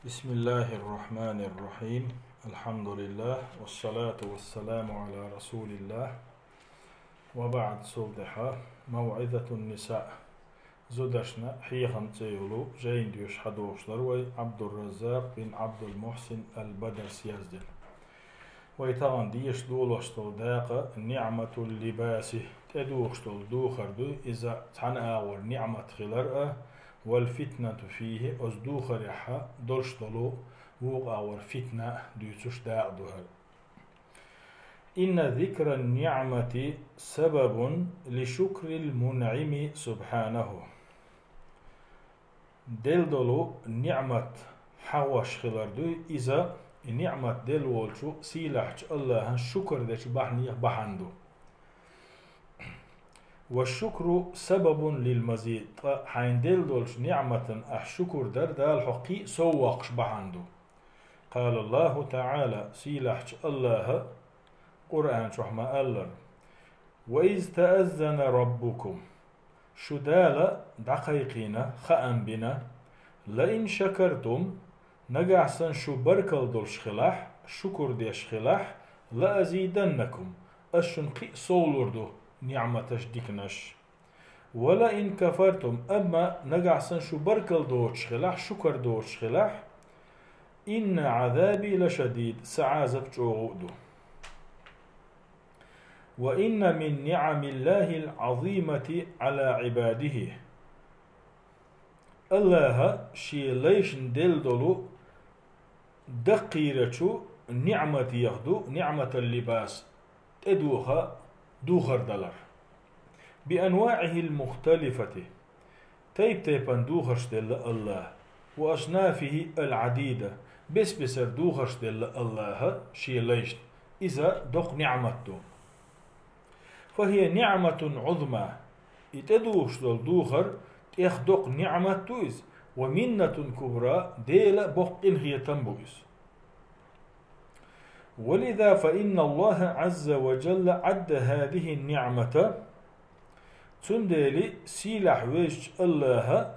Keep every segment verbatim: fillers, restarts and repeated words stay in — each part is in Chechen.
بسم الله الرحمن الرحيم. الحمد لله والصلاة والسلام على رسول الله. وبعد، цул тӀехьа موعظة النساء, зударшна хьехам цӀе йолу жайна доьшуш хьадогӀуш дара вай, Ӏабдурраззакъ бин Ӏабдул-Мухьсин аль-Бадарс яздина. Вай тахана деша долуш долу дакъа ниӀматул либаси, тӀедухуш долу духар дуй, иза цхьана агӀор ниӀмат хилар а, вал фитнату фийхи, оцу духарехь долуш долу вукху агӀор фитна а дуьйцуш дакъа ду хӀара. Инна зикран ниӀмати сабабун ли шукрил мунӀими субхьанаху. Делла долу ниӀмат хьахош хилар дуй иза, и ниӀмат делла волчу сийлахьчу АллахӀан шукар дечу бахьанех бахьана ду. Ва шукру сабабун лил мазид, ткъа хьайна делла долчу ниӀматан ахь шукур дар Дала хьо кхин а сов воккхуш бахьана ду. Къала Аллаху ТаӀала, сийлахьчу АллахӀа Къуръан чохь ма-аллара: «Ва из тааззана раббукум». Шу Дала дӀакхайкхийна, хаам бина: «Ла ин шакартум», нагахь сан шу баркалла долуш хилахь, шукур деш хилахь, «ла азиданнакум», ас шуна кхин а сов лур ду ниӀматаш, диканаш. «Ва ла ин кафартум», амма нагахь сан шу баркалла доцуш хилахь, шукар доцуш хилахь, «инна Ӏазаби ла шадид», сан Ӏазап чӀогӀа а ду. «Ва инна мин ниӀамиллахил Ӏазимати Ӏала Ӏибадихи». АллахӀа Шен лайшна делла долу даккхийрачу ниӀматех ду ниӀматал либас, тӀедуха духар далар. «Би анваӀихил мухталифати», тайп-тайпана духарш делла АллахӀа, «ва аснафихи ал-Ӏадида», бес-бесара духарш делла АллахӀа Шен лайшна, иза доккха ниӀмат ду. «Фа хия ниӀматун Ӏузма», и тӀедухуш долу духар тӀех доккха ниӀмат ду иза, «ва миннатун кубра», Делан боккха къинхетам бу иза. «Ва лиза фа инна Аллаха Ӏазза ва Джалла Ӏадда хазихи ниӀмата», цундела сийлахь везачу АллахӀа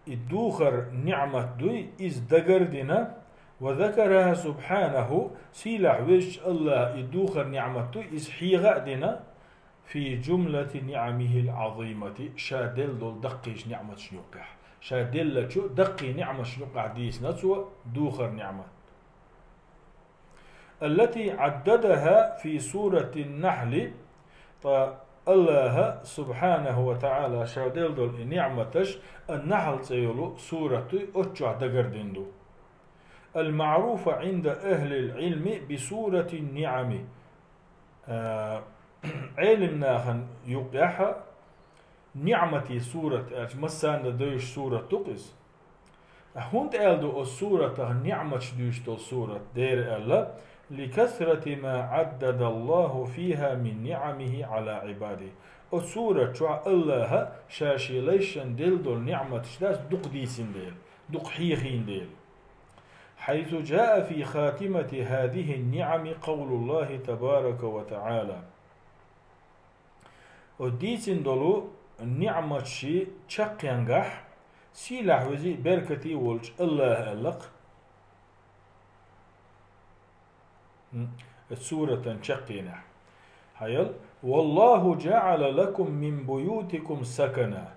и духар ниӀмат дуй, иза дагар дина, «ва закараха субхьанаху», сийлахь везачу АллахӀа и духар ниӀмат дуй, иза хьеха а дина, «фи джумлати ниӀамихил Ӏазимати», ша делла долу даккхийчу ниӀматашна юккъехь. Ша деллачу даккхий ниӀматашна юккъехь дийцина цо духар ниӀмат. «Аллати Ӏаддадаха фи сурати Нахьли», ткъа АллахӀа, субхьанаху ва таӀала, ша делла долу и ниӀматаш Ан-Нахьл цӀе йолу сурат дуй, оцу чохь дагар дина ду. «Ал-маъруфа Ӏинда ахлил Ӏилми би сурати ниӀами». А, Ӏелим нахана юккъехь ниӀматий сурат аьлча, массарна девзаш сурат ду-кх иза. ХӀунда аьлла ду оцу суратах ниӀматаш дуьйцуш долу сурат дера аьлла, «ликасрати ма Ӏаддадаллаху фиха мин ниӀамихи Ӏала Ӏибадихи». Оцу сурат чохь АллахӀа ша шен лайшна делла долу ниӀматаш дац дукха дийцина дела, дукха хьехийна дела. «Хьайсу джаа фи хатимати хазихи ниӀами къавлуллахи табарака ва таӀала». Оцу дийцина долу ниӀматаший чаккхенгахь, сийлахь везий беркатий волчу АллахӀа аьлла-кх, м, суратан чаккхенехь. Хьаял: «Валлаху джаъала лакум мин буютикум сакана».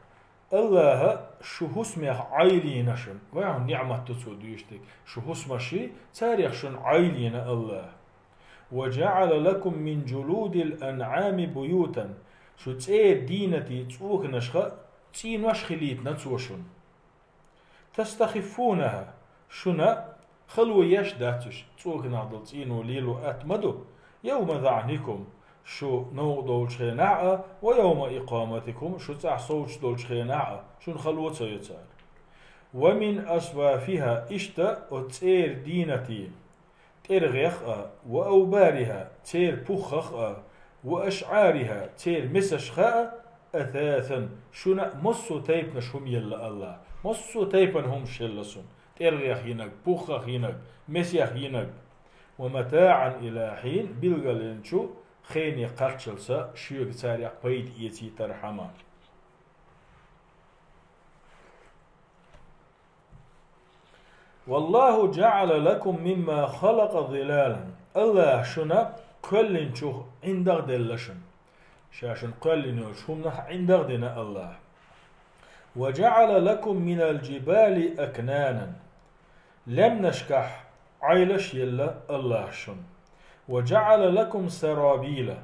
АллахӀа шу хӀусамех Ӏайла йина шуна. Вай хьуна ниӀмат ду цо дуьйцуш дерг. Шу хӀусамаший, царех шуна Ӏайла йина АллахӀа. «Ва джаъала лакум мин джулудил анъами буютан». Шу цӀера дийнатий цӀоканашха цӀенош хилийтина цо шуна. «Тастахиффунаха», шуна хало еш дац уьш, цӀоканах долу цӀено лело атта ма ду, «явма заъникум», шу новкъа долчу хенахь а, «ва явма икъаматикум», шу цӀахь совцуш долчу хенахь а, шуна хало ца йо цара. «Ва мин асвафиха», иштта оцу цӀера дийнатий тӀергӀех а, «ва авбариха», церан пуххах а, «ва ашъариха», церан месашха а, «асасан», шуна массо а тайпанаш хӀума елла АллахӀа. Массо а тайпана хӀумаш елла шуна. ТӀергӀех йинарг, пуххах йинарг, месех йинарг. «Ва матаъан ила хьин», билгалйинчу хене кхаччалца шуьга царех пайда эцийтархьама. والله جعل لكم مما خلق ظلالا. Аллаха шуна кхоьллинчух ӀиндагӀ делла шуна. Ша шуна кхоьллина йолчу хӀуманах ӀиндагӀ дина Аллаха. وجعل لكم من الجبال أكنانا. Лаьмнашкахь Ӏойлаш елла Аллаха шуна. وجعل لكم سرابيل.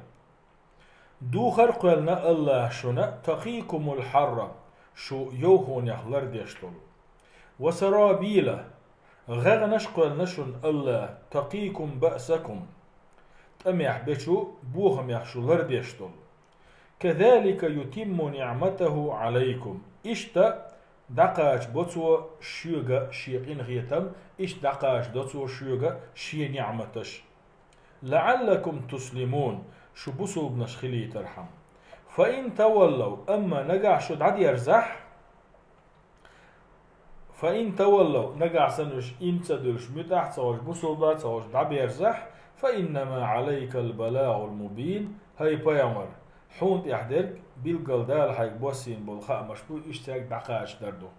Духар кхоьллина Аллаха шуна تقيكم الحر, шу йовхонех лардеш долу. وسرابيل, гӀегӀнаш кхоьллина шуна Аллаха تقيكم بأسكم, тӀамехь бечу бохамех шу лардеш долу. كذلك يتم نعمته عليكم. Иштта дӀакхачабо Цо шуьга Шен къинхетам, иштта дӀакхачадо Цо шуьга Шен ниӀматаш. لعلكم تسلمون, шу бусулбанаш хилийтархьама. فإن تولوا, амма нагахь шу дӀадерзахь, فإن تولوا, нагахь санна уьш иман ца дуьллуш, муьтӀахь а ца хуьлуш, бусулба а ца хуьлуш дӀаберзахь, فإنما عليك البلاغ المبين, хӀай пайхамар, хьуна тӀехь дерг билггал Дала хьайга боссийна болу хаамаш бу, уьш цаьрга дӀакхачадар ду.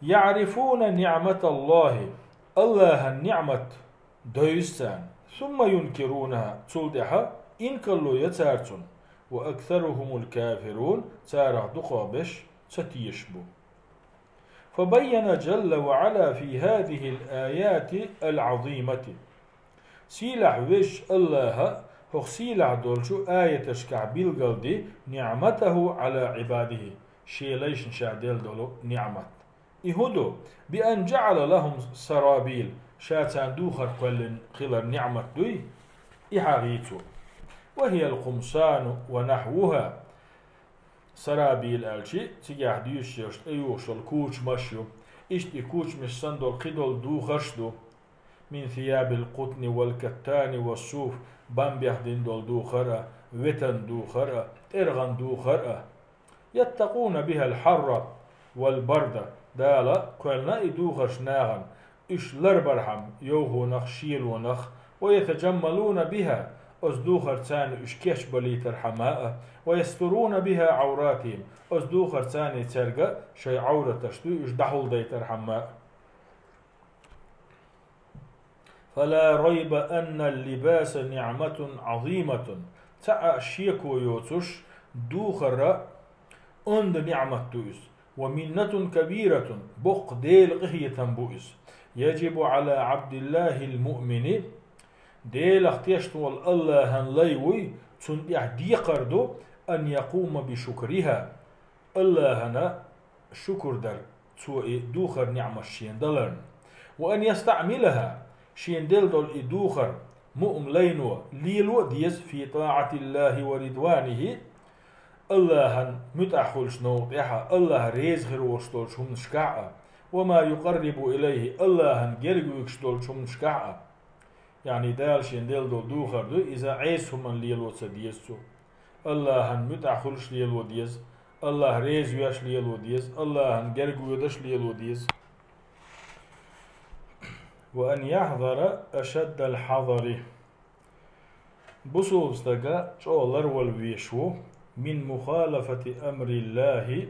يعرفون نعمة الله, Аллахьан ниӀмат девза царна, ثم ينكرونها, цул тӀаьхьа инкарло йо цара цунна, وأكثرهم الكافرون, царах дукхах берш ца тешаш бу. فبين جل وعلا في هذه الآيات العظيمة. Сийлахь везачу Аллаха хӀокху сийлахь долчу аяташкахь билгалди نعمته على عباده, Шен лайшна Ша делла долу ниӀмат. И хӀун ду? بأن جعل لهم سرابيل, Ша царна духар кхоьллина хилар ниӀмат дуй? И хьагӀ йийцу. وهي القمصان ونحوها. Сарабил аьлчи, цигахь дуьйцуш йолуш тӀеюхуш йолу кучамаш ю. Иштта и кучамаш санна долу кхидолу духарш ду. من ثياب القطن والكتان والصوف, бамбех дина долу духар а, ветан духар а, тӀергӀан духар а. يتقون بها الحر والبرد, Дала кхоьллина и духарш нахана, уьш ларбархьама йовхонах, шелонах, ويتجملون بها, оцу духарца уьш кечбалийтархьама а, ويسترون بها عوراتهم, оцу духарца цаьрга шайн Ӏовраташ дуй уьш дӀахьулдайтархьама а. فلا ريب أن اللباس نعمة عظيمة. Цхьа а шеко йоцуш, духар онда ниӀмат ду иза. ومنة كبيرة, боккха Делан къинхетам бу иза. يجب على عبد الله المؤمن, Делах тешна волу Аллахьан лай вуй, цунна тӀехь декхар ду, أن يقوم بشكرها, Аллахьана шукур дар, цо и духар ниӀмаш шена даларна. وأن يستعملها, шена делла долу и духар муъмин лайно лело а деза في طاعة الله ورضوانه, Аллахьан муьтӀахь хуьлуш новкъа тӀехь а, Аллахь реза хир волуш долчу хӀуманашкахь а, وما يقرب إليه, Аллахьан герга вуьгуш долчу хӀуманашкахь а. Яъни Дала шена делла долу духар ду, иза Ӏеса хӀуманна лело ца деза цо. Аллахьан муьтӀахь хуьлуш лело деза, Аллахь реза веш лело деза, Аллахьан герга воьдуш лело деза. وأن يحذر أشد الحذر. Бусулба стага чӀогӀа ларвала везаш ву من مخالفة أمر الله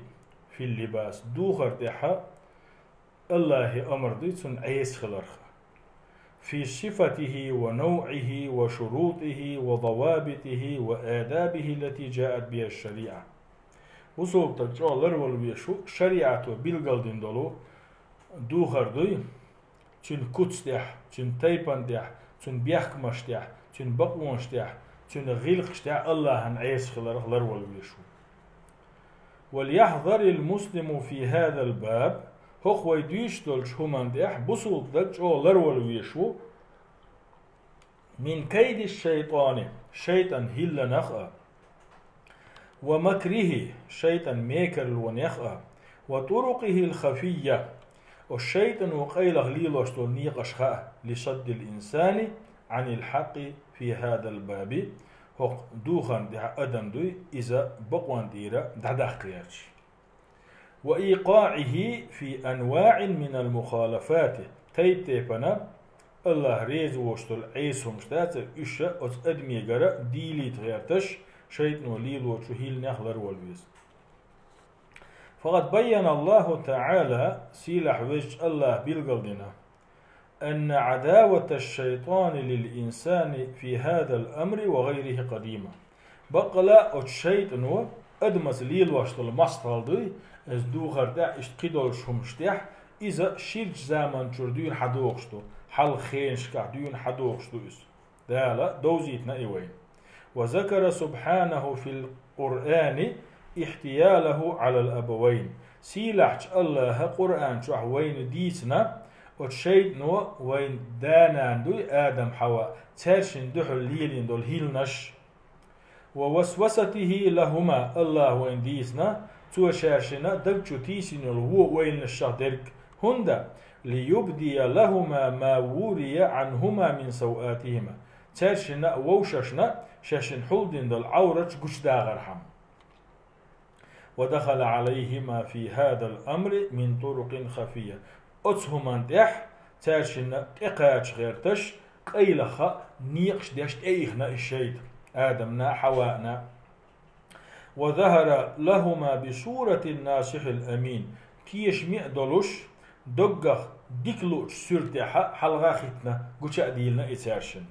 في اللباس. Духар тӀехь Аллахьан амар дуй цунна Ӏеса хиларх. في صفته ونوعه وشروطه وضوابطه وآدابه التي جاءت بها الشريعة. Бусулба стаг чӀогӀа ларвала везаш ву шариӀато билгалдина долу духар дуй, цуьнан куц тӀехь, цуьнан тайпан тӀехь, цуьнан бехкамаш тӀехь, цуьнан бакъонаш тӀехь, цуьнан гӀиллакхаш тӀехь Аллахьан Ӏеса хиларх ларвала везаш ву. وليحذر المسلم في هذا الباب, хӀокху вай дуьйцуш долчу хӀуманна тӀехь бусулба стаг чӀогӀа ларвала везаш ву من كيد الشيطان, шайтӀан хӀилланах а, ومكره, шайтӀан мекарлонех а, وطرقه الخفية, оцу шайтӀано къайлаха лелош долу некъаш хаа, لصد الإنسان عن الحق في هذا الباب, хӀокху духарна тӀехь адам дуй, иза бакъонна тӀера дӀадаккха гӀерташ. وإيقاعه في أنواع من المخالفات, тайп-тайпана Аллахь реза воцуш долу Ӏеса хӀуманаш дацара, уьш оцу адамегара дийлийта гӀерташ, шайтӀано лелочу хӀилланех ларвала веза. فقد بين الله تعالى, сийлахь везачу Аллаха билгалдина, أن عداوة الشيطان للإنسان في هذا الأمر وغيره قديمة. Баккъала оцу шайтӀано адамаца лелош долу мостагӀалла дуй, иза духар тӀехь иштта кхидолуш хӀумаш тӀехь, иза ширачу заманчуьра дуьйна хьадогӀуш ду, хьалха хенашкахь дуьйна хьадогӀуш ду иза. Дала довзийтина и вайна. وذكر سبحانه في القرآن احتياله على الأبوين. Сийлахьчу Аллаха Къуръан чохь вайна дийцина, оцу шайтӀано вайн да-нана дуй Адам-Хьава, цаьршинна дуьхьал лелийна долу хӀилланаш. ووسوسته لهما, Аллаха вайна дийцина, цо шаьршинна даг чу тийсина йолу вон ойланашах дерг. ХӀунда? ليبدي لهما ما وري عنهما من سوآتهما. Цаьршинна а вовшашна шаьшшинна хьулдина долу Ӏавраташ гучудахархьама. ودخل عليهما في هذا الأمر من طرق خفية. Оцу хӀуманна тӀехь цаьршинна тӀекхача гӀерташ, къайлаха некъаш деш тӀеихна и шайтӀа Адамна а, Хьавана а. وظهر لهما بصورة الناصح الأمين. Тешаме а долуш, доггах дика луучу суьртехь а хьалха хӀиттина, гуча а дийлина и цаьршинна.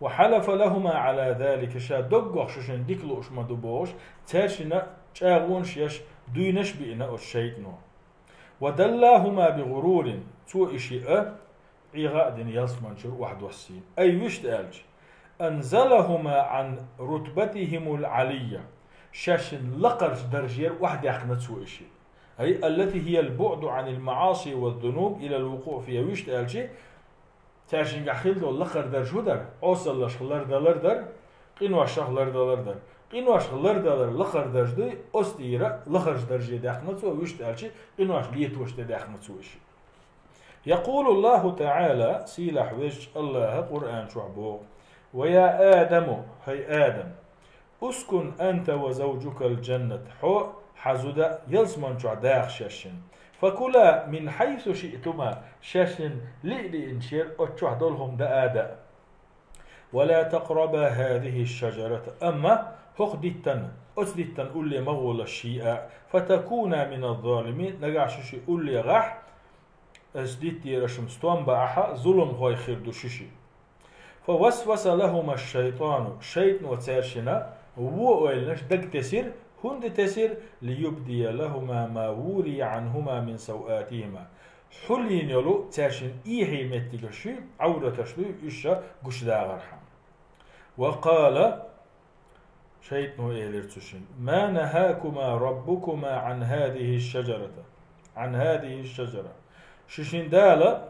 وحلف لهما على ذلك, ша доггах шуьшинна дика лууш ма ду бохуш, цаьршинна чӀагӀонаш еш, дуйнаш а биъна оцу шайтӀано. ودلاهما بغرور, цо и шиъ а ӀегӀа а дина ялсаманчуьра охьадоссийна. Ай вуьшта аьлча, أنزلهما عن رتبتهم العلية, шаьшшинна лакхарчу даржера охьадаьккхина цо и шиъ. أي التي هي البعد عن المعاصي والذنوب إلى الوقوع فيها, вуьшта аьлча, цаьршингахь хилла долу лакхара дарж хӀун дара? Ӏосаллашха лардалар дара, къиношах лардалар дара. Къиношха лардалар лакхара дарж дуй, оцу тӀера лахарчу дарже даьккхина цо, вуьшта аьлча, къинош летош тӀе даьккхина цо и шиъ. يقول الله تعالى, сийлахь везачу Аллаха Къуръан чохь боху: ويا آدم, хӀай Адам, اسكن أنت وزوجك الجنة, хьо, хьан зуда ялсаман чохь даха шаьшшинна. فكلا من حيث شئتما, шаьшшинна лиъ-лиъначу шера оцу чохь долу хӀума даа а даа. ولا تقربا هذه الشجرة, амма хӀокху диттан, оцу диттан улле ма гӀолаш шиъ а, فتكونا من الظالمين, нагахь шуьшиъ улле гӀахь, ас диттера шуна стом баахьа, зуламхой хир ду шуьшиъ. فوسوس لهما الشيطان, шайтӀано цаьршинна вон ойланаш дага тесира, хӀунда тесира? ليبدي لهما ما وري عنهما من سوآتهما, хьулйина йолу цаьршинна эхье меттигаш ю, Ӏавраташ ду, уьш ша гучудахархьама. وقال, шайтӀано элира цу шинга: ما نهاكما ربكما عن هذه الشجرة, عن هذه الشجرة. Шуьшинна Дала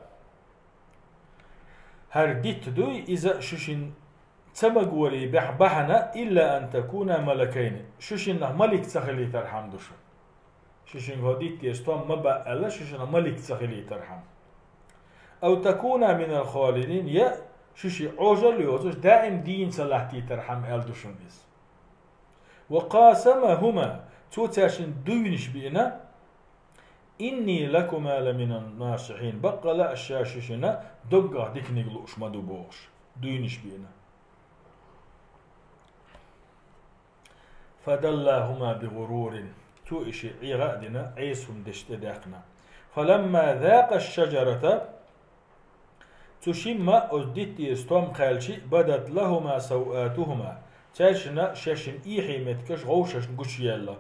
хӀара дитт дуй, иза шуьшинна ца магоре бехь бахьана, إلا أن تكونا ملكين, шуьшиннах малик ца хилийтархьама ду шуна. Шуьшинга хӀокху диттера стом ма баа аьлла, шуьшиннах малик ца хилийтархьама. أو تكونا من الخالدين, я шуьшиъ Ӏожалла йоцуш, даим дийна ца латтийтархьама аьлла ду шуна иза. وقاسمهما, цо цаьршинна дуйнаш биъна, إني لكما لمن الناصحين, баккъала а ша шуьшинна доггах диканиг лууш ма ду бохуш, дуйнаш биъна. فدلاهما بغرور, цо и шиъ ӀегӀа а дина, Ӏеса хӀума деш тӀедаьккхина. فلما ذاقا الشجرة, цу шимма оцу диттера стом кхаьлча, بدت لهما سوآتهما, цаьршинна шаьшшинна эхье меттигаш гӀовшашна гучуяьлла.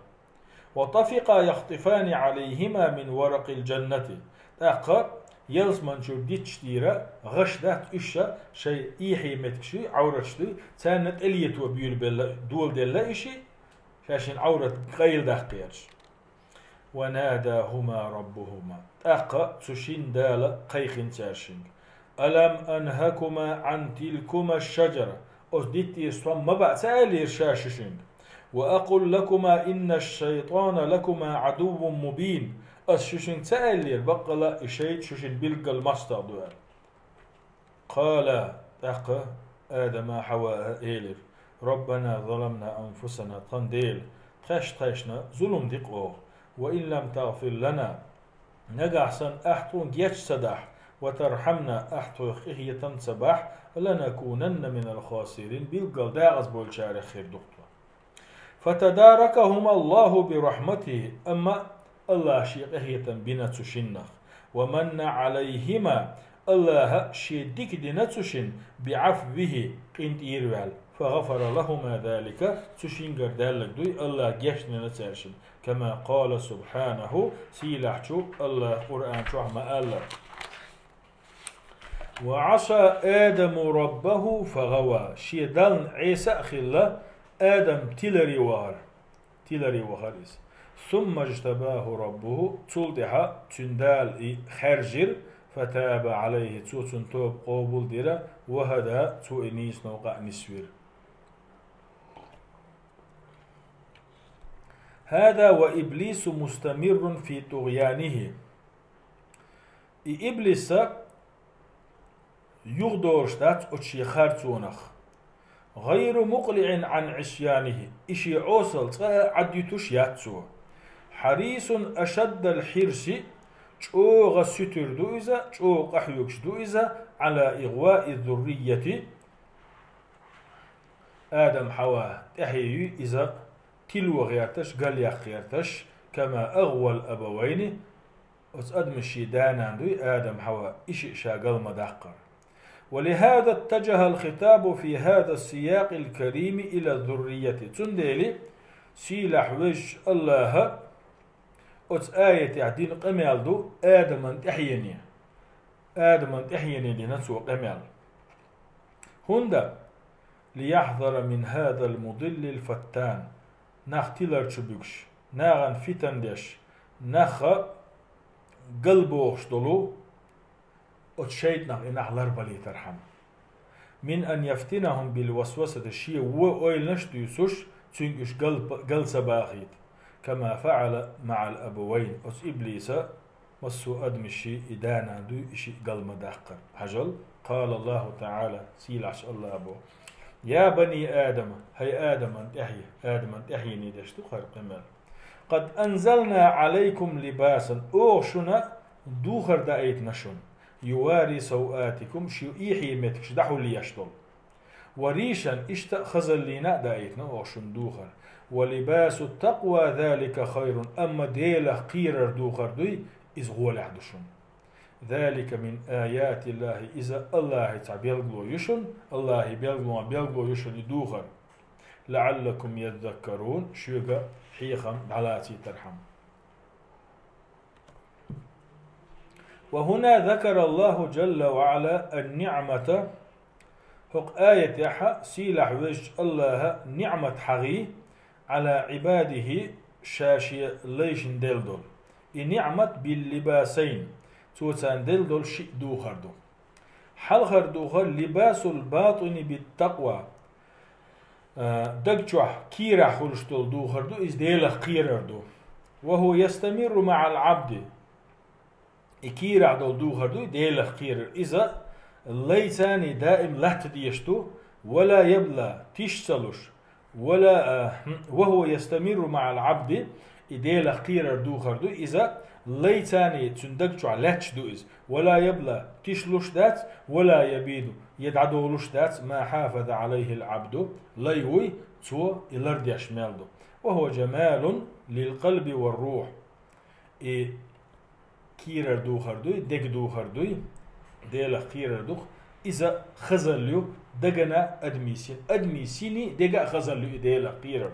وطفقا يخصفان عليهما من ورق الجنة. ТӀаккха ялсаман чуьра дитташ дийра гӀаш дац уьш ша, шайн эхье меттигаш ю, Ӏавраташ ду, царна тӀелето буьйлабелла, доладелла и шиъ, шаьшшинна Ӏаврат къайладаккха гӀерташ. وناداهما ربهما. ТӀаккха цу шинна Дала кхайкхина цаьршинга: ألم أنهكما عن تلكما الشجرة؟ Оцу диттера стом ма баа ца аьллера ша шуьшинга? وأقل لكما إن الشيطان لكما عدو مبين. Ас шуьшинга ца аьллера, баккъала а и шайтӀа шуьшинна билггал мостагӀа ду аьлла? قالا, тӀаккха Адама а, Хьава а элира: ربنا ظلمنا أنفسنا, тхан Дела, тхаьш тхаьшна зулам ди-кх оха, وإن لم تغفر لنا, нагахь санна ахь тхуна геч ца дахь, وترحمنا, ахь тхох къинхетам ца бахь, لنكونن من الخاسرين, билггал дакъазбовлучарех хир ду-кх тхо. فتداركهما الله برحمته, амма Аллахӏа шен къахетам бина цу шиннах. ومن عليهما, Аллахӏа шен дика дина цу шин, بعفوه, къинтӏера ваьлла. فغفر لهما ذلك, цу шингара даьлларг дуй, Аллахӏа гешт дина цаьршин. كما قال سبحانه, сийлахьчу Аллахӏа Къуръан чохь ма аьлла: وعصى آدم ربه فغوى. Шен Далла Ӏеса а хилла, Адам тиларе вахара. Тиларе вахара иза. ثم اجتباه ربه, цул тӀаьхьа цуьнан Дала и хаьржира, فتاب عليه, цо цуьнан тоба къобал дира, وهدى, цо и нийса новкъа а нисвира. هذا وإبليس مستمر في طغيانه. И иблис а юхадолуш дац оцу шен харцонах. غير مقلع عن عصيانه, и шен Ӏесалла цкъа а Ӏадъюьтуш яц цо. حريص أشد الحرص, чӀогӀа сутур ду иза, чӀогӀа къахьоьгуш ду иза, على إغواء الذرية, Адам-Хьава тӀаьхье юй иза тило гӀерташ, галъяккха гӀерташ, كما أغوى الأبوين, оцу адамашший да-нана дуй Адам-Хьава, и шиъ ша гал ма даккхара. ولهذا اتجه الخطاب في هذا السياق الكريم إلى الذرية. Цундела сийлахь везачу Аллаха оцу аятехь дина къамел ду Адаман тӀаьхьене. Адаман тӀаьхьене дина цо къамел. ХӀунда ليحذر من هذا المضل الفتان, нах тилар чу буьгуш, нахана фитан деш, нах галбохуш долу оцу шайтӀанах и нах ларбалийтархьама. من أن يفتنهم بالوسوسة, шен вон ойланаш а дуьйцуш, цуьнга уьш гал, гал ца бахийта. كما فعل مع الأبوين, оцу иблиса массо а адамашший и да-нана дуй, и шиъ гал ма даккхара. Хьажал, قال الله تعالى, сийлахьчу Аллаха боху: يا بني آدم, хӀай Адаман тӀаьхье, Адаман тӀаьхьене деш ду хӀара къамел. قد أنزلنا عليكم لباسا, оха шуна духар даийтина шуна, يواري سوآتكم, шун эхье меттигаш дӀахьулъеш долу. وريشا, иштта а хазаллина а даийтина оха шуна духар. ولباس التقوى ذلك خير, амма Делах кхерар духар дуй, иза гӀолехь ду шуна. ذلك من آيات الله, иза Аллахьан цхьа билгало ю шуна, Аллахьан билгалонех билгало ю шуна и духар. لعلكم تذكرون, шуьга хьехам дӀалацийтархьама. وهنا ذكر الله جل وعلا النعمة, хӀокху аятехь сийлахь везачу Аллаха ниӀмат хьахий, على عباده, ша шен лайшна делла долу. И ниӀмат باللباسين, цо царна делла долу шиъ духар ду. Хьалхара духар لباس الباطن بالتقوى, а, даг чохь кийрахь хуьлуш долу духар ду, иза Делах кхерар ду. وهو يستمر مع العبد, и кийрахь долу духар ду, и Делах кхерар. Иза лайца а даим латта дезаш ду, ولا يبلى, тиша ца луш, ولا, а, хм, وهو يستمر مع العبد, и Делах кхерар духар ду, иза лайца а цуьнан даг чохь лаьтташ ду иза. ولا يبلى, тиша луш дац, ولا يبيد, я дӀадолуш дац, ما حافظ عليه العبد, лай вуй, цо и лардеш мел ду. وهو جمال للقلب والروح. И кийрар духар дуй, дега духар дуй, Делах кхерар ду-кх, иза хазалла ю дегана, адамийн син, адамийн синий, дега а хазалла ю и Делах кхерар.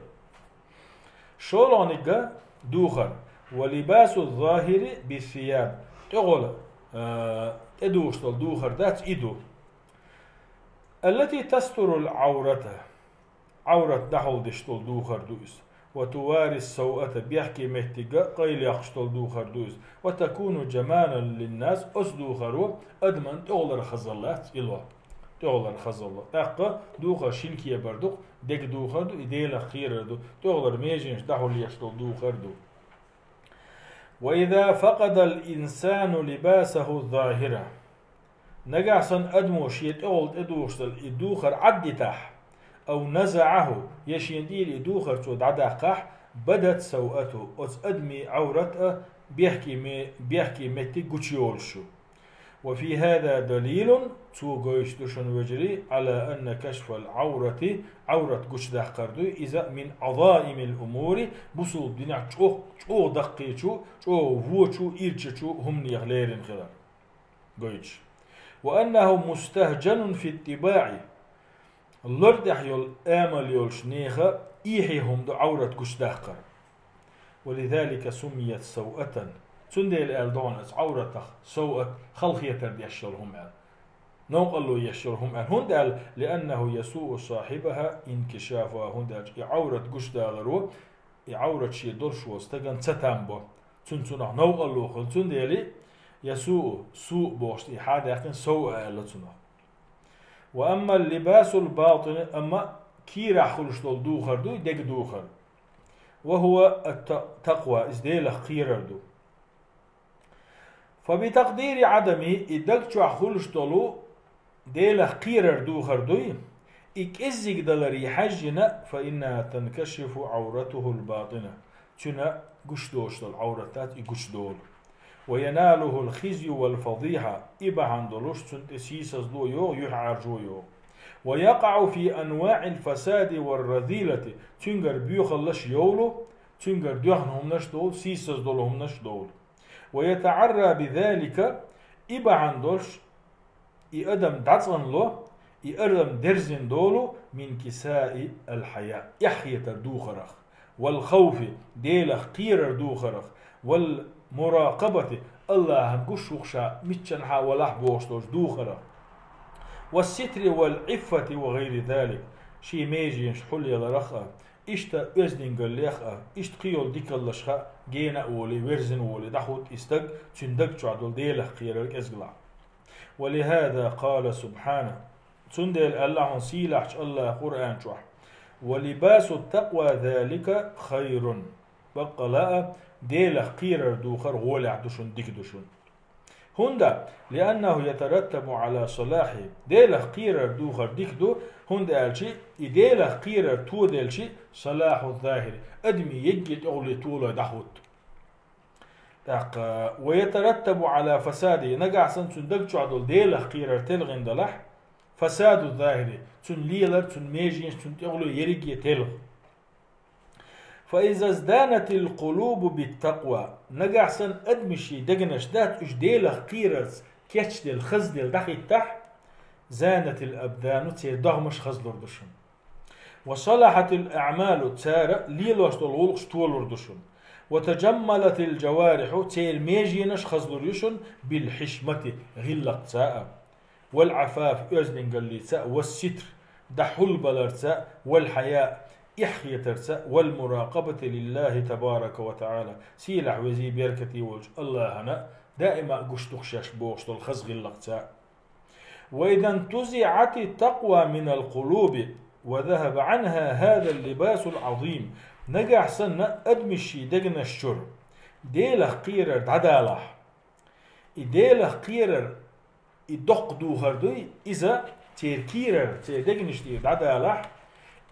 ШолгӀаниг духар, ولباس الظاهر بالثياب, тӀехула, а, тӀедухуш долу духар дац, и ду. التي تستر العورة, Ӏаврат дӀахьулдеш долу духар ду иза. وتواري السوءة, бехке меттиг къайлаяккхаш долу духар ду иза. وتكون جمالا للناس, оцу духаро адаман тӀехулара хазалла лац и ло. ТӀехулара хазалла. ТӀаккха духар шина кепара ду-кх, дега духар ду, и Делах кхерар ду, тӀехулара меженаш дӀахьулъеш долу духар ду. وإذا فقد الإنسان لباسه الظاهر, нагахь санна адамо шен тӀехула тӀедухуш долу и духар Ӏаддитахь, أو نزعه, я шен тӀера и духар цо дӀадаккхахь, بدت سوءته, оцу адамийн Ӏаврат а бехке ме-, бехке меттиг гучуйолуш ю. وفي هذا دليل, цо гойтуш ду шуна, вежарий, على أن كشف العورة, Ӏаврат гучадаккхар дуй, иза من عظائم الأمور, бусулба динехь чӀогӀа, чӀогӀа даккхийчу, чӀогӀа вочу, ирчачу хӀуманех лерина хилар гойтуш. وأنه مستهجن في الطباع, лор тӀехь йолу амал йолчу нехан эхье хӀума ду Ӏаврат гучадаккхар. ولذلك سميت سوءة. Цундела аьлла ду хьуна оцу Ӏавратах савъат, халахетар деш йолу хӀума аьлла. Новкъарло еш йолу хӀума аьлла. ХӀунда аьлла, لأنه يسوء صاحبها انكشافها, хӀунда аьлча и Ӏаврат гучудаларо, и Ӏаврат шен долуш волу стагана ца там бо. Цуьнан цунах новкъарло хуьлу. Цундела يسوء, суъ бохуш и хьа даьккхина, савъа аьлла цунах. وأما اللباس الباطن, амма кийрахь хуьлуш долу духар ду, деган духар. وهو الت-, التقوى, иза Делах кхерар ду. فبتقدير عدمه, и даг чохь хуьлуш долу Делах кхерар духар дуй, и кӀеззиг даларе хьаьжжина, فإنها تنكشف عورته الباطنة, цуьнан гучудолуш долу Ӏаврат дац, и гучудолу. ويناله الخزي والفضيحة, и бахьана долуш цунна тӀе сийсазло йогӀу, юьхьӀаьржо йогӀу. ويقع في أنواع الفساد والرذيلة, цуьнгара боьхаллаш йовлу, цуьнгара доьхна хӀуманаш долу, сийсаз долу хӀуманаш долу. ويتعرى بذلك, и бахьана долуш, и адам дӀацӀанло, и адам дерзина долу, من كساء الحياء, эхь хетар духарах, والخوف, Делах кхерар духарах, والمراقبة, Аллахьан гуш ву-кх ша миччанхьа валахь бохуш долчу духарах, والستر والعفة وغير ذلك, шен меженаш хьулъяларах а, иштта оьздангаллех а, иштта кхин йолу дикаллашха а гена а волий, верзина а волий, дӀахӀутту и стаг, цуьнан даг чохь долу Делах кхерар кӀезгалахь. ولهذا قال سبحانه, цундела аьлла хьуна сийлахьчу Аллаха Къуръан чохь: ولباس التقوى ذلك خير. Баккъала а, Делах кхерар духар гӀолехь ду шуна, дика ду шуна. ХӀунда, لأنه يترتب على صلاحه, Делах кхерар духар дика ду, хӀунда аьлча и Делах кхерар тоделча, صلاح الظاهر, адамийн егге тӀехула толой дӀахӀутту. ТӀаккха, ويترتب على فساده, нагахь санна цуьнан даг чохь долу Делах кхерар телхина далахь, فساد الظاهر, цуьнан лелар, цуьнан меженаш, цуьнан тӀехула ерриге телха. فإذا ازدانت القلوب بالتقوى, нагахь санна адамийн дегнаш дац уьш Делах кхерарца кечделла, хазделла дӀахӀиттахь, زانت الأبدان, церан догӀмаш хазлур ду шуна. وصلحت الأعمال, цара лелош долу гӀуллакхаш толур ду шуна. وتجملت الجوارح, церан меженаш хазлур ю шуна, بالحشمة, гӀиллакхца а, والعفاف, оьздангаллица а, والستر, дӀахьулбаларца а, والحياء, эхь хетарца а, والمراقبة لله تبارك وتعالى, сийлахь, везий, беркатий волчу Аллахьана даима а гуш ду-кх шаьш бохуш долу хаза гӀиллакхца а. وإذا انتزعت التقوى من القلوب وذهب عنها هذا اللباس العظيم, нагахь санна адамийн дегнаш чуьра Делах кхерар дӀадалахь, и Делах кхерар, и доккха духар дуй, иза церан кийрара, церан дегнаш тӀера дӀадалахь,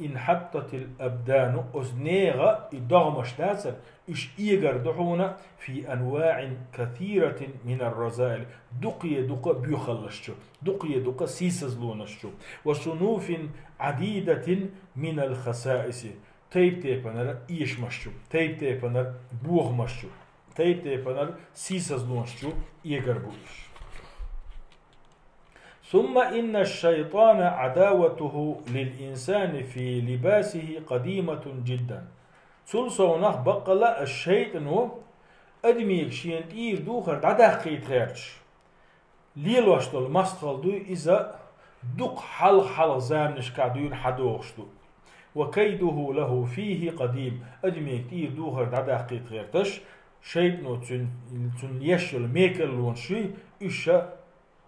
انحطت الأبدان, оцу нехан и догӀмаш дацара, уьш эгар ду хьуна, في أنواع كثيرة من الرذائل, дукхе дукха боьхаллаш чу, дукхе дукха сийсазлонаш чу, وصنوف عديدة من الخسائس, тайп-тайпанара эшамаш чу, тайп-тайпанара бохамаш чу, тайп-тайпанара сийсазлонаш чу эгар бу уьш. ثم إن الشيطان عداوته للإنسان في لباسه قديمة جدا. Цул совнах баккъала а шайтӀано адамига шена тӀера духар дӀадаккхийта гӀерташ лелош долу мастагӀал дуй, иза дукха хьалха-хьалха заманашкахь дуьйна хьадогӀуш ду. وكيده له فيه قديم. Адамига тӀера духар дӀадаккхийта гӀерташ, шайтӀано цуьнан, цунна еш йолу мекарлонаш юй, уьш ша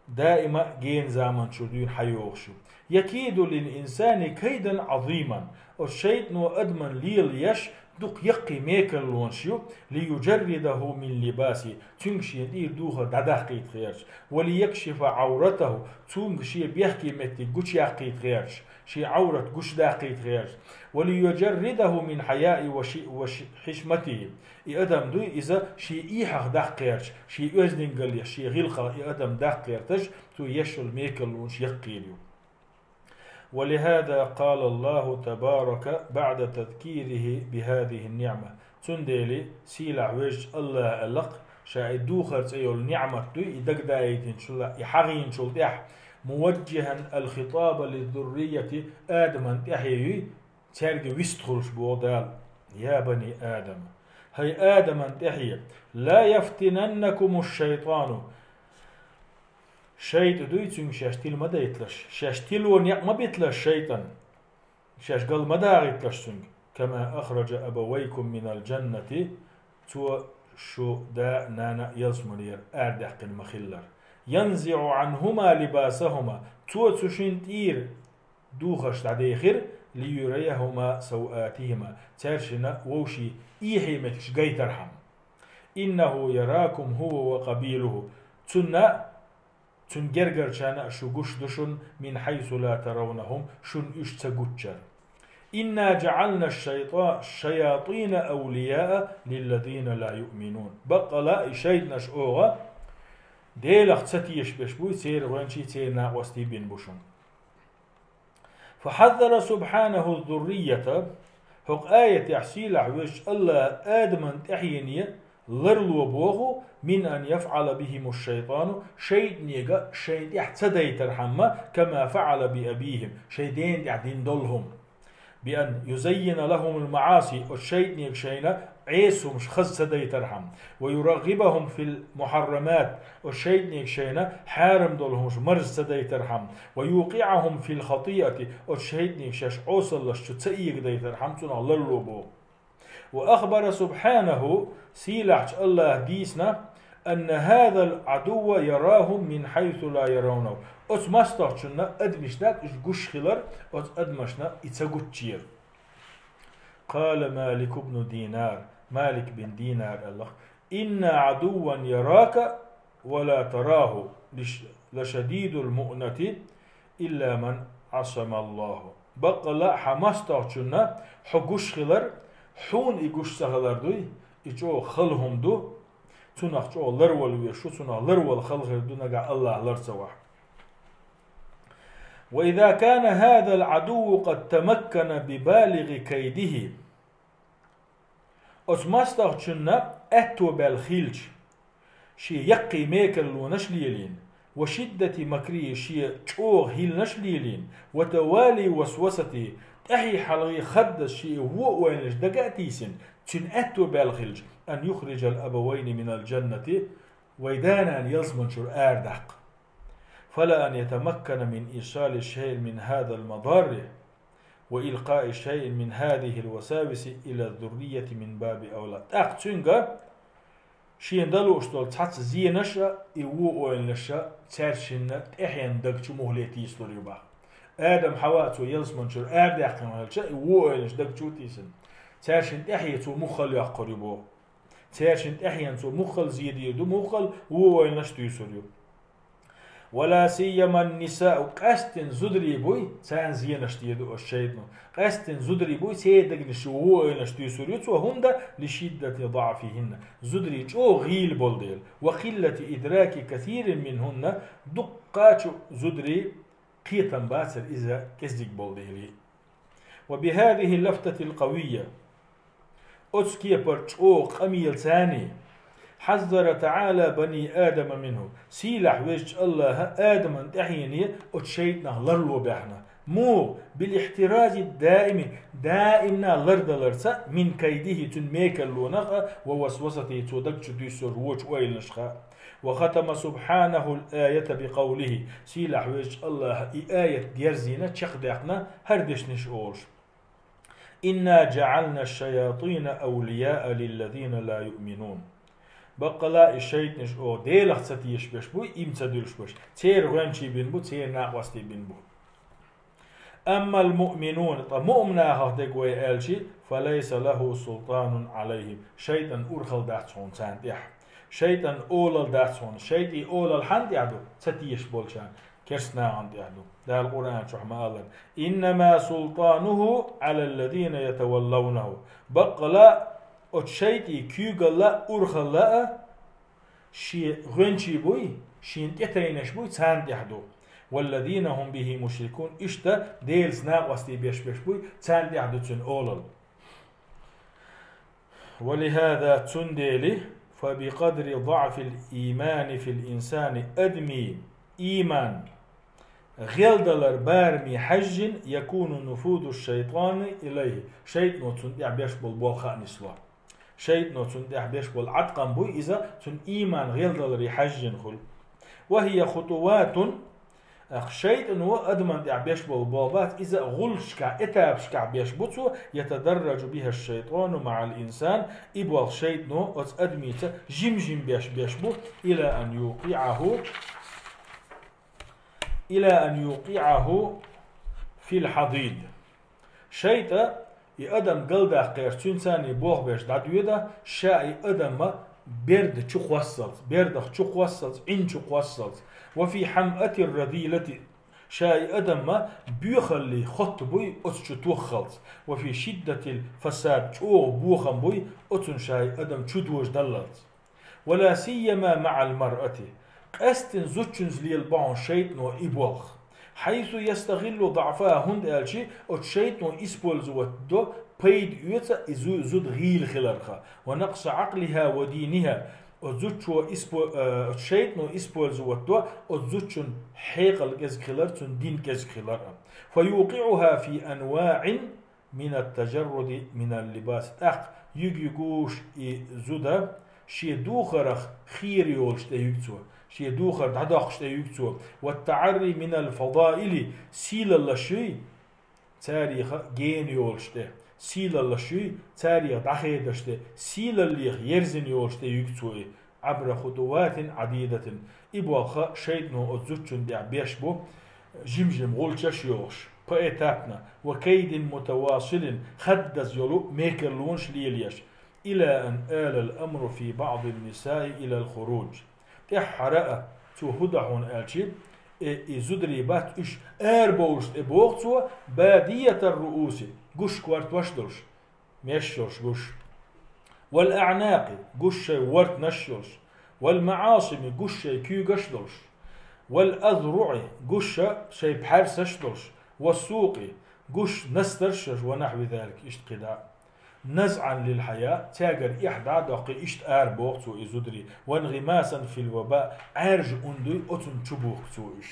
даима а гена заман чуьра дуьйна хьайогӀуш ю. يكيد للإنسان كيدا عظيما. Оцу шайтӀано адамна лела еш дукха яккхий мекарлонаш ю, ليجرده من لباسه, цуьнга шен тӀера духар дӀадаккхийта херча, وليكشف عورته, цуьнга шен бехке меттиг гучаяккхийта херча, шен Ӏаврат гучадаккхийта херча, وليجرده من حيائه وش-, وش-, حشمته. И адам дуй, иза шен эхьах даккха херча, шен оьздангаллех, шен гӀиллакхах и адам даккха гӀерташ, цо еш йолу мекарлонаш яккхийла ю. ولهذا قال الله تبارك بعد تذكيره بهذه النعمة. Цундела сийлахь везачу АллахӀа аьлла-кх, ша и духар цӀе йолу ниӀмат дуй, и дагадаийтинчул, и хьахийначул тӀаьхьа, موجها الخطاب للذرية, Адаман тӀаьхье юй, цаьрга вистхуьлуш боху Дала: يا بني آدم, хӀай Адаман тӀаьхье, لا يفتننكم الشيطان, шайтӀа дуй, цуьнга шаьш тила ма дайталаш, шаьш тило некъ ма биталаш шайтӀан, шаьш гал ма дагӀийталаш цуьнга. كما أخرج أبويكم من الجنة, цо шу да а, нана а ялсаманера арадаьккхина ма-хиллара. ينزع عنهما لباسهما, цо цу шина тӀера духарш дӀадехира, ليريهما سوآتهما, цаьршинна вовшийн эхье меттигаш гайтархьама. إنه يراكم هو وقبيله, цунна, цуьнан гергарчарна а шу гуш ду шуна, من حيث لا ترونهم, шуна уьш ца гуччара. إنا جعلنا الشيطا-, الشياطين أولياء للذين لا يؤمنون. Баккъала а и шайтӀанаш оха Делах ца тешаш берш буй, церан гӀоьнчий, церан накъостий бина бу шуна. فحذر سبحانه الذرية, хӀокху аятехь сийлахь везачу АллахӀа Адаман тӀаьхьене ларло боху, من أن يفعل بهم الشيطان, шайтӀанега шайна тӀехь ца дайтархьама, كما فعل بأبيهم, шайн дена тӀехь дина долу хӀума. بأن يزين لهم المعاصي, оцу шайтӀанега шайна Ӏеса хӀумаш хаза ца дайтархьама, ويرغبهم في المحرمات, оцу шайтӀанега шайна хьарам долу хӀумаш марза ца дайтархьама, ويوقعهم في الخطيئة, оцу шайтӀанега шаьш Ӏесаллаш чу ца эгадайтархьама цунах ларло боху. وأخبر سبحانه, сийлахьчу АллахӀа дийцина, أن هذا العدو يراهم من حيث لا يرونه. Оцу мостагӀчунна адамашна даг уьш гуш хилар, оцу адамашна и ца гуччера. قال مالك بن دينار, Малик бин Динар аьлла-кх: إن عدوا يراك ولا تراه لش-, لشديد المؤنة إلا من عصمه الله. Баккъала а хьан мостагӀчунна хьо гуш хилар, хьуна и гуш ца хилар дуй, и чӀогӀа хала хӀума ду, цунах чӀогӀа ларвала везаш ву, цунах ларвала хала хир ду, нагахь АллахӀ лар ца вахь. وإذا كان هذا العدو قد تمكن ببالغ كيده. Оцу мостагӀчунна аьтто баьлла хилча, шен яккхий мекарлонаш лелийна, وشدة مكره, шен чӀогӀа хӀилланаш лелийна, وتوالي وسوسته, тӀаьхье-хьалхе хаддаза шен вон ойланаш дага а тийсина, цуьнан аьтто баьлла хилча, أن يخرج الأبوين من الجنة, вай да-нана ялсаманчуьра арадаккха. فلا أن يتمكن من إيصال شيء من هذا المضار وإلقاء شيء من هذه الوساوس إلى الذرية من باب أولى. ТӀаккха цуьнга шена дан лууш долу цхьацца зенаш а, и вон ойланаш а цаьршинна тӀаьхьенна даг чу мухӀале тийсалур ю боху. Адам, Хьава цо ялсаманчуьра арадаьккхина хилча, и вон ойланаш даг чу а тийсина, цаьршинна тӀаьхье цо мухӀал йоккхур ю боху. Цаьршинна тӀаьхьенна цо мухӀал зен дийр ду, мухӀал вон ойланаш туьйсур ю. ولا سيما النساء, къаьсттина зударий буй, царна зенаш дийр ду оцу шайтӀано. Къаьсттина зударий буй, церан дегнаш чу вон ойланаш туьйсур ю цо, хӀунда, لشدة ضعفهن, зударий чӀогӀа гӀийла болу дела, وقلة إدراك كثير منهن, дуккхачу зударийн кхетам бацар иза кӀезиг болу дела. وبهذه اللفتة القوية, оцу кепара чӀогӀа къамелаца, حذر تعالى بني آدم منه, сийлахь везачу АллахӀа Адаман тӀаьхьене оцу шайтӀанах ларло баьхна. Муха? بالاحتراز الدائم, даимна лардаларца, من كيده, цуьнан мекарлонах а, ووسوسته, цо даг чу дуьссур вочу ойланашха а. وختم سبحانه الآية بقوله, сийлахь везачу АллахӀа и аят дерзийна, чекхдаьккхина хӀара дешнаш олуш: إنا جعلنا الشياطين أولياء للذين لا يؤمنون. Баккъала а и шайтӀанаш оха Делах ца тешаш берш буй, иман ца дуьллуш берш, церан гӀоьнчий бина бу, церан накъостий бина бу. أما المؤمنون, ткъа муъминех дерг вай аьлча, فليس له سلطان عليهم, шайтӀан урхалла дац хьуна царна тӀехь. ШайтӀан олалла дац хьуна, шайтӀий олалла хьанна тӀехь ду? Ца тешаш болчарна, керста нахана тӀехь ду. Дала Къуръан чохь ма-аллара: إنما سلطانه على الذين يتولونه. Баккъала оцу шайтӀий куьйгалла а, урхалла а шен гӀоьнчий буй, шена тӀетайнаш буй, царна тӀехь ду. والذين هم به مشركون, иштта Делаца накъостий беш-беш буй, царна тӀехь ду цуьнан олалла. ولهذا, цундела, فبقدر ضعف الإيمان في الإنسان, адамийн ийман гӀелдалар бараме хьаьжжина, يكون نفوذ الشيطان إليه, шайтӀано цунна тӀехь беш болу болх хаа нисло. ШайтӀано цунна тӀехь беш болу Ӏаткъам буй иза, цуьнан ийман гӀелдаларе хьаьжжина хуьлу. وهي خطوات, ах, шайтӀано адамна тӀехь беш болу болх бац, иза гӀуллакхашкахь, этапашкахь беш бу цо, يتدرج بها الشيطان مع الإنسان, и болх шайтӀано оцу адамца жим-жим беш, беш бу, إلى أن يوقعه إلى أن يوقعه في الحضيض. ШайтӀа и адам галдаккхарца цуьнца болх беш дӀадоьду, ша и адам берда чу кхоссалц, бердах чу кхоссалц, Ӏин чу кхоссалц. وفي حمأة الرذيلة, ша и адам боьхаллий хотта буй оцу чу тоххалц. وفي شدة الفساد, чӀогӀа бохам буй оцунна ша и адам чу дожадаллалц. ولا سيما مع المرأة, къаьсттина зудчуьнца лелабо хьуна шайтӀано и болх. حيث يستغل ضعفها, хӀунда аьлча оцу шайтӀано использовать до, пайда оьцу и зу-, зуда гӀийла хиларх. ونقص عقلها ودينها, оцу зудчо испо-, э, оцу шайтӀано использовать до оцу зудчун хьекъал кӀезиг хилар, цуьнан дин кӀезиг хилар. فيوقعها في أنواع من التجرد من اللباس. ТӀаккха юьгу-юьгуш и зуда шен духарх хера йолуш тӀе юьгу цо, шен духар дӀадоккхуш тӀе юьгу цо. والتعري من الفضائل, сийлаллаш юй, царех гена йолуш тӀе, сийлаллаш юй, царех дӀахедаш тӀе, сийлаллех ерзина йолуш тӀе юьгу цо и. عبر خطوات عديدة. И болх шайтӀано оцу зудчун тӀехь беш бу, жим-жим гӀулчаш йохуш, поэтапно, وكيد متواصل, хаддаза йолу мекарлонаш лелош, إلى أن آل الأمر في بعض النساء إلى الخروج. ТӀаьххьара а цо хӀун до хьуна аьлча, и, и зударий бац уьш, арабовлуш тӀе боху цо, بادية الرؤوس, гуш кортош долуш, меш йолуш гуш. والأعناق, гуш шайн вортанаш йолуш. والمعاصم, гуш шайн куьйгаш долуш. والأذرع, гуш шайн пхьаьрсаш долуш. والسوق, гуш настарш йолуш, ونحو ذلك, иштта кхидӀа. نزعا للحياء, цаьргара эхь дӀа а доккхий, иштта арабоху цо и зударий. وانغماسا في الوباء, Ӏаьржа ун дуй, оцунна чу бухку цо уьш.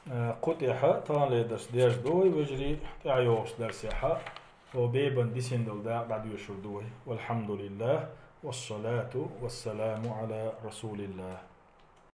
Э, кху тӀехь таханлера дарс дерзадо вай, вежарий, тӀаьхьа йогӀучу дарсехь хӀокху бебан дисина долу дакъа дӀадоьшур ду вай. والحمد لله، والصلاة والسلام على رسول الله.